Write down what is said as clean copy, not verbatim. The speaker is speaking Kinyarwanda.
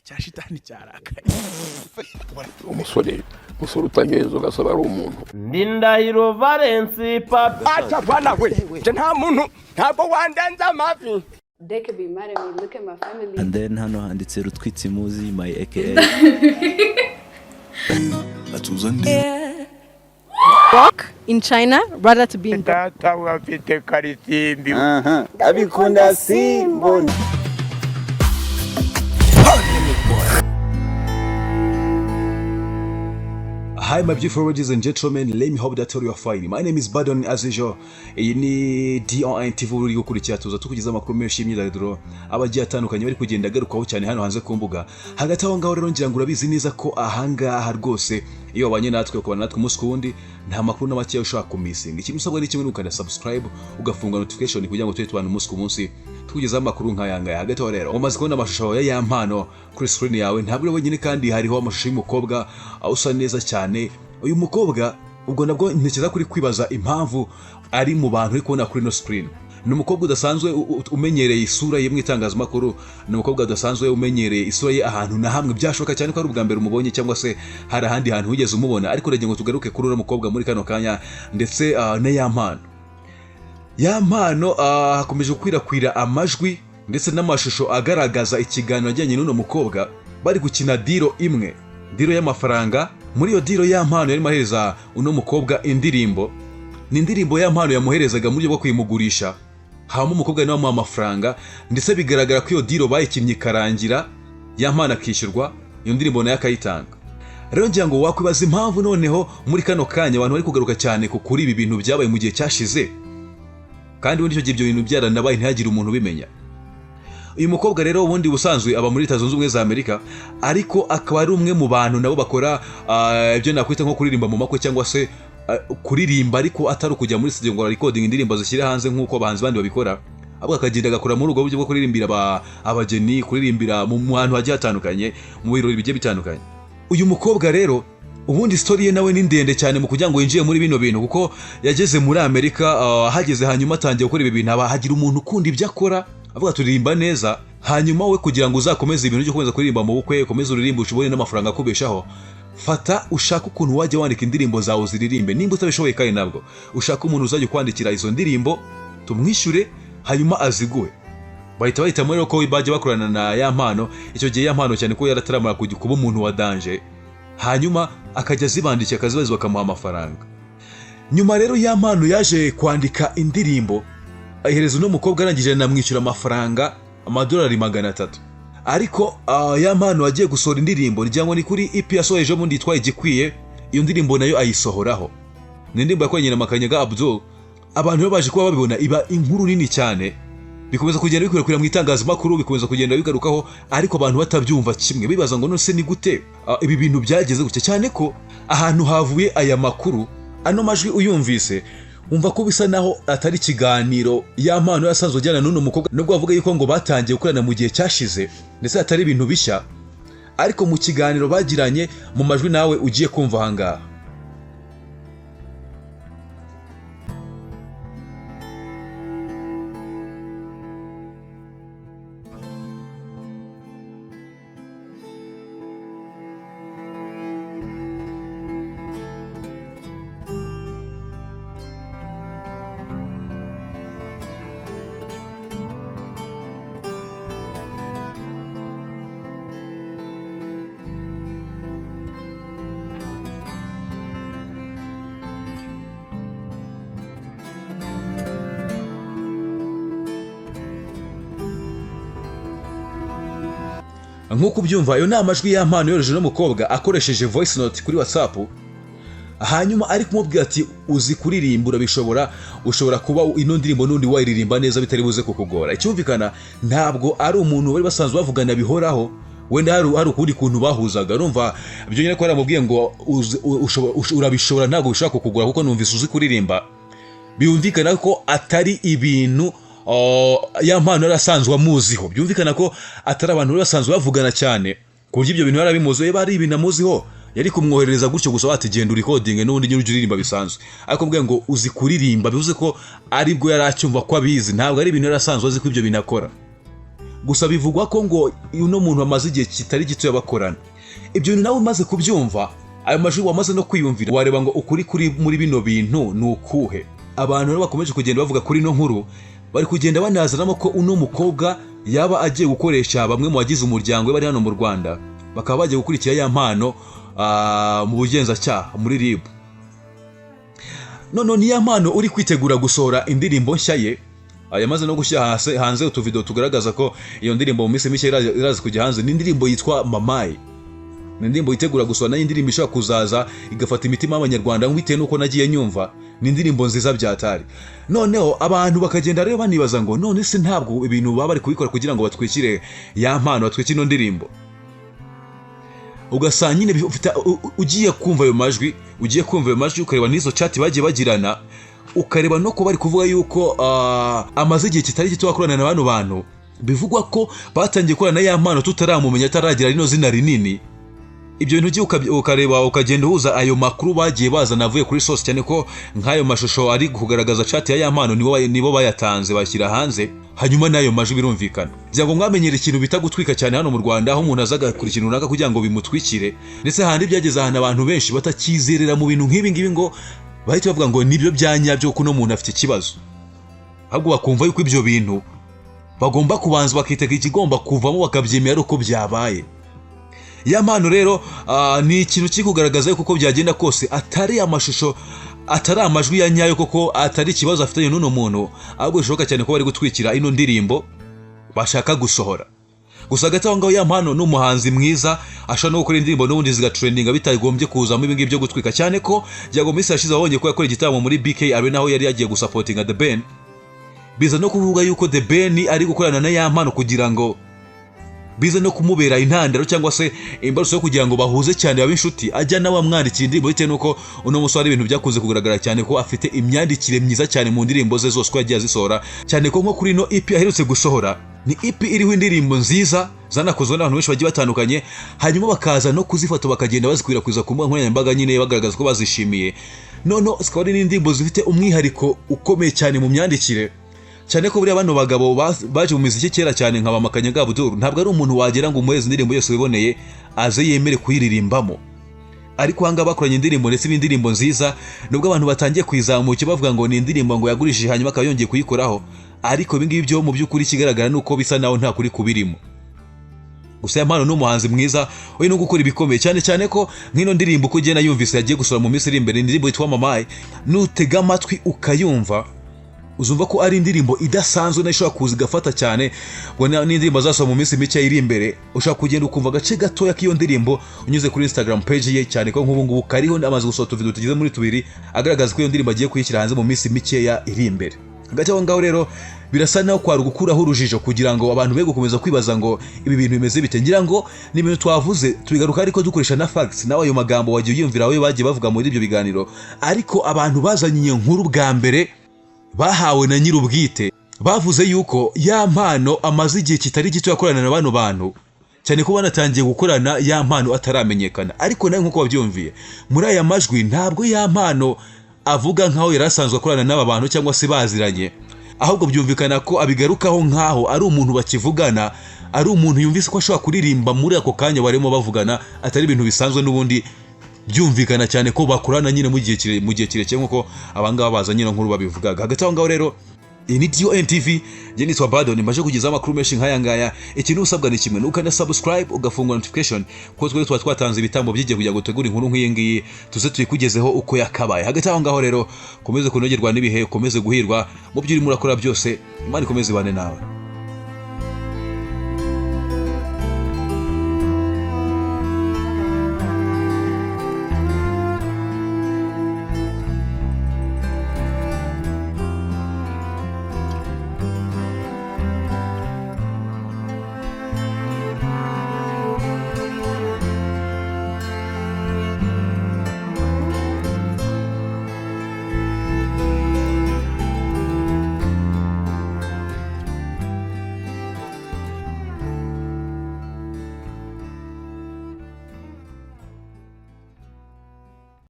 Cya shitani cyarakaye. Umusore, umusore utanyoye inzoga asaba ari umuntu. Ndindahiro Valence Papi. Acha bwana we, nje nta muntu, ntabwo wandenza amavi. They could be mad at me. Look at my family. And then hano handitse Rutwitsimuzi, my aka. Walk in China rather to be in Data we afite karisimbi. Abikunda simbona. Hi, my beautiful ladies and gentlemen, let me hope that all you are fine. My name is Badon as usual. Iyi ni DON TV uri gukurikira, tuza tukugezaho amakuru menshi y'imyidagaduro aba agiye atandukanye bari kugenda agarukaho cyane hano hanze ku mbuga. Hagati aho ngaho rero ngira ngo urabizi neza ko ahangaha rwose iyo wabanye natwe, ukabana natwe umunsi ku wundi, nta makuru na make ushobora kumisinga. Ikintu usabwa ni kimwe, ni ukanda subscribe, ugafunga notification kugira ngo tujye tubana umunsi ku munsi tukugezaho amakuru nk'aya ngaya. Hagati aho rero umaze kubona amashusho ya Yampano kuri screen yawe, ntabwo uri wenyine kandi hariho amashusho y'umukobwa usa neza cyane. Uyu mukobwa ubwo nabwo ntekereza kuri kwibaza impamvu ari mu bantu uri kubona kuri ino screen. Ni umukobwa udasanzwe umenyereye isura ye mu itangazamakuru, ni umukobwa udasanzwe umenyereye isura ye ahantu na hamwe. Byashoboka cyane ko ari ubwa mbere umubonye cyangwa se hari ahandi hantu wigeze umubona, ariko uragira ngo tugaruke kuri uriya mukobwa muri kano kanya ndetse na Yampano. Yampano hakomeje gukwirakwira amajwi ndetse n'amashusho agaragaza ikiganiro ajyanye n'uno mukobwa bari gukina deal imwe, deal y'amafaranga. Muri iyo deal, Yampano yarimo ahereza uno mukobwa indirimbo. Ni indirimbo Yampano yamuherezaga mu buryo bwo kuyimugurisha, hanyuma umukobwa nawe amuha amafaranga, ndetse bigaragara ko iyo deal bayikinnye ikarangira, Yampano akishyurwa, iyo ndirimbo nayo akayitanga. Rero ngira ngo wakwibaza impamvu noneho muri kano kanya abantu bari kugaruka cyane ku kuri ibi bintu byabaye mu gihe cyashize, kandi ubundi icyo gihe ibyo bintu byaranabaye ntihagire umuntu ubimenya. Uyu mukobwa rero ubundi busanzwe aba muri Leta Zunze Ubumwe za Amerika, ariko akaba ari umwe mu bantu nabo bakora ibyo nakwita nko kuririmba mu makwe, cyangwa se kuririmba ariko atari ukujya muri studio ngo recording indirimbo zishyire hanze nk'uko abahanzi bandi babikora, ahubwo akagenda agakora muri ubwo buryo bwo kuririmbira abageni, kuririmbira mu hantu hagiye hatandukanye, mu birori bigiye bitandukanye. Uyu mukobwa rero ubundi story ye nawe ni ndende cyane mu kugira ngo yinjire muri bino bintu, kuko yageze muri Amerika, ahageze hanyuma atangiye gukora ibi bintu, aba hagira umuntu ukunda ibyo akora, avuga turirimba neza, hanyuma we kugira ngo uzakomeze ibintu byo gukomeza kuririmba mu bukwe, ukomeze uririmbe ushobore n'amafaranga akubeshaho, fata ushake ukuntu wajya wandika indirimbo zawe uziririmbe. Nimba utabishoboye kandi nabwo ushake umuntu uzajya ukwandikira izo ndirimbo, tumwishyure hanyuma aziguhe. Bahita bahitamo rero ko bajya bakorana na Yampano. Icyo gihe Yampano cyane ko yarataramara kujya kuba umuntu wa danger, hanyuma akajya azibandikira akazibaza bakamuha amafaranga. Nyuma rero Yampano yaje kwandika indirimbo ayihereza uno mukobwa, arangije anamwishyura amafaranga amadolari 300. Ariko Yampano agiye gusohora indirimbo, ngira ngo ni kuri EP yasohoye ejo bundi yitwa Igikwiye, iyo ndirimbo nayo ayisohoraho. Ni indirimbo yakoranye na Makanyaga Abdul. Abantu rero baje kuba babibona, iba inkuru nini cyane, bikomeza kugenda bikwirakwira mu itangazamakuru, bikomeza kugenda bigarukaho, ariko abantu batabyumva kimwe, bibaza ngo none se ni gute ibi bintu byageze gutya, cyane ko ahantu havuye aya makuru, ano majwi uyumvise wumva ko bisa naho atari ikiganiro Yampano yasanzwe ajyana n'uno mukobwa, nubwo bavuga yuko ngo batangiye gukorana mu gihe cyashize ndetse atari ibintu bishya, ariko mu kiganiro bagiranye mu majwi nawe ugiye kumva ahangaha. Nk'uko ubyumva, ayo ni amajwi Yampano yohereje n'umukobwa akoresheje voice note kuri WhatsApp, hanyuma ari kumubwira ati uzi kuririmba, urabishobora, ushobora kuba ino ndirimbo n'undi wayiririmba neza bitari buze kukugora. Icyumvikana ntabwo ari umuntu bari basanzwe bavugana bihoraho, wenda hari ukundi kuntu bahuzaga. Urumva ibyo nyine ko yaramubwiye ngo urabishobora, ntabwo bishobora kukugora kuko numvise uzi kuririmba, byumvikana ko atari ibintu Yampano yari asanzwe amuziho, byumvikana ko atari abantu bari basanzwe bavugana cyane ku buryo ibyo bintu yari abimuziho. Yaba ari ibintu amuziho yari kumwoherereza gutyo gusa, bati genda urikodinge n'ubundi nyine ujye uririmba bisanzwe, ariko mbwiye ngo uzi kuririmba bivuze ko aribwo yari acyumva ko abizi, ntabwo ari ibintu yari asanzwe azi ko ibyo bintu akora. Gusa bivugwa ko ngo uno muntu amaze igihe kitari gito bakorana. Ibyo bintu nawe umaze kubyumva, ayo majwi wamaze no kwiyumvira, wareba ngo ukuri kuri muri bino bintu ni ukuhe? Abantu rero bakomeje kugenda bavuga kuri ino nkuru, bari kugenda banazanamo ko uno mukobwa yaba agiye gukoresha bamwe mu bagize umuryango we bari hano mu Rwanda, bakaba bagiye gukurikira Ya Mpano mu bugenzacyaha muri RIB. None ni Ya Mpano uri kwitegura gusohora indirimbo nshya ye. Yamaze no gushyira hanze utuvidewo tugaragaza ko iyo ndirimbo mu minsi mike iraza kujya hanze. Ni indirimbo yitwa Mamayi, ni indirimbo yitegura gusohora, nayo indirimbo ishobora kuzaza igafata imitima y'Abanyarwanda bitewe n'uko nagiye nyumva. Ni indirimbo nziza byatari. Noneho abantu bakagenda rero banibaza ngo none se ntabwo ibintu baba bari kubikora kugira ngo batwikire Ya Mpano, batwikire ino ndirimbo? Ugasanga nyine ugiye kumva ayo majwi, ugiye kumva ayo majwi, ukareba n'izo chat bagiye bagirana, ukareba no kuba bari kuvuga yuko amaze igihe kitari gito akorana na bano bantu. Bivugwa ko batangiye gukorana na Ya Mpano tutaramumenya, ataragira rino zina rinini. Ibyo bintu ugiye ukareba, ukagenda uhuza ayo makuru bagiye bazana avuye kuri source, cyane ko nk'ayo mashusho ari kugaragaza chat ya Ya Mpano nibo bayatanze, bashyira hanze, hanyuma n'ayo majwi birumvikana. Kugira ngo mwamenyere ikintu bita gutwika cyane hano mu Rwanda, aho umuntu aza agakora ikintu runaka kugira ngo bimutwikire, ndetse handi byageze ahantu abantu benshi batakizerera mu bintu nk'ibi ngibi ngo bahite bavuga ngo nibyo bya nyabyo, ko uno muntu afite ikibazo, ahubwo bakumva yuko ibyo bintu bagomba kubanza bakitega ikigomba kuvamo, bakabyemera ari uko byabaye. Ya Mpano rero ni ikintu kiri kugaragaza yuko uko byagenda kose atari amashusho, atari amajwi ya nyayo, koko atari ikibazo afitanye n'uno muntu, ahubwo bishoboka cyane ko bari gutwikira ino ndirimbo bashaka gusohora. Gusa hagati aho ngaho, Ya Mpano ni umuhanzi mwiza, ashobora no gukora indirimbo n'ubundi zigatrendinga bitagombye kuzamo ibi ngibi byo gutwika, cyane ko byago minsi yashize wabonye ko yakora igitaramo muri BK Arena, aho yari yagiye gusupportinga The Ben. Biza no kuvuga yuko The Ben ari gukorana na Ya Mpano kugira ngo bize no kumubera intandaro cyangwa se imbarutso yo kugira ngo bahuze cyane, babe inshuti, ajya nawe amwandikira indirimbo, bitewe n'uko uno musore ari ibintu byakunze kugaragara cyane ko afite imyandikire myiza cyane mu ndirimbo ze zose uko yagiye azisohora, cyane ko nko kuri ino EP aherutse gusohora, ni EP iriho indirimbo nziza zanakozwe n'abantu benshi bagiye batandukanye, hanyuma bakaza no kuzifata bakagenda bazikwirakwiza ku mbuga nkoranyambaga nyine bagaragaza ko bazishimiye. Noneho zikaba ari n'indirimbo zifite umwihariko ukomeye cyane mu myandikire, cyane ko buriya bano bagabo baje mu miziki kera cyane nka ba Makanyaga Abdul, ntabwo ari umuntu wagera ngo umuheze indirimbo yose wiboneye aze yemere kuyiririmbamo. Ariko ahangaha bakoranye indirimbo, ndetse n'indirimbo nziza, nubwo abantu batangiye kuyizamuka bavuga ngo ni indirimbo ngo yagurishije hanyuma akaba yongeye kuyikoraho, ariko ibi ngibi byo mu by'ukuri ikigaragara ni uko bisa naho nta kuri kubirimo. Gusa Ya Mpano ni umuhanzi mwiza uri no gukora ibikomeye cyane, cyane ko nk'ino ndirimbo uko ugenda yumvise yagiye gusohora mu minsi iri imbere, indirimbo yitwa Mamayi, nutega amatwi ukayumva uzumva ko ari indirimbo idasanzwe nayo ishobora kuza igafata cyane. Ngo n'indirimbo azasohora mu minsi mike iri imbere, ushobora kugenda ukumva agace gatoya k'iyo ndirimbo unyuze kuri Instagram page ye, cyane ko nk'ubu ngubu kariho, amaze gusohora utuvidewo tugeze muri tubiri agaragaza ko iyo ndirimbo agiye kuyishyira hanze mu minsi mikeya iri imbere. Hagati aho ngaho rero birasa naho kwari ugukuraho urujijo kugira ngo abantu be gukomeza kwibaza ngo ibi bintu bimeze bite. Ngira ngo ni ibintu twavuze tubigaruka, ariko dukoresha na facts, nawe ayo magambo wagiye uyumvira aho bagiye bavuga muri ibyo biganiro. Ariko abantu bazanye iyo nkuru bwa mbere bahawe na nyir'ubwite, bavuze yuko Ya Mpano amaze igihe kitari gito yakorana na bano bantu, cyane ko banatangiye gukorana Ya Mpano ataramenyekana. Ariko nawe nk'uko wabyumviye muri aya majwi, ntabwo Ya Mpano avuga nk'aho yari asanzwe akorana n'aba bantu cyangwa se baziranye, ahubwo byumvikana ko abigarukaho nk'aho ari umuntu bakivugana, ari umuntu yumvise ko ashobora kuririmba muri ako kanya barimo bavugana, atari ibintu bisanzwe n'ubundi. Byumvikana cyane ko bakorana nyine mu gihe kirekire, nk'uko abangaba baza nyine nkuru babivugaga. Hagati aho ngaho rero, iyi ni DON TV, njye nitwa Badon, maje kugezaho amakuru menshi nk'aya ngaya. Ikintu usabwa ni kimwe, ni subscribe, ugafungura notification, kuko twe tuba twatanze ibitambo by'igihe kugira ngo dutegure inkuru nk'iyi ngiyi, tuze tuyikugezeho uko yakabaye. Hagati aho ngaho rero, ukomeze kunogerwa n'ibihe, ukomeze guhirwa mu byo urimo urakora byose. Imana ikomeze ibane nawe.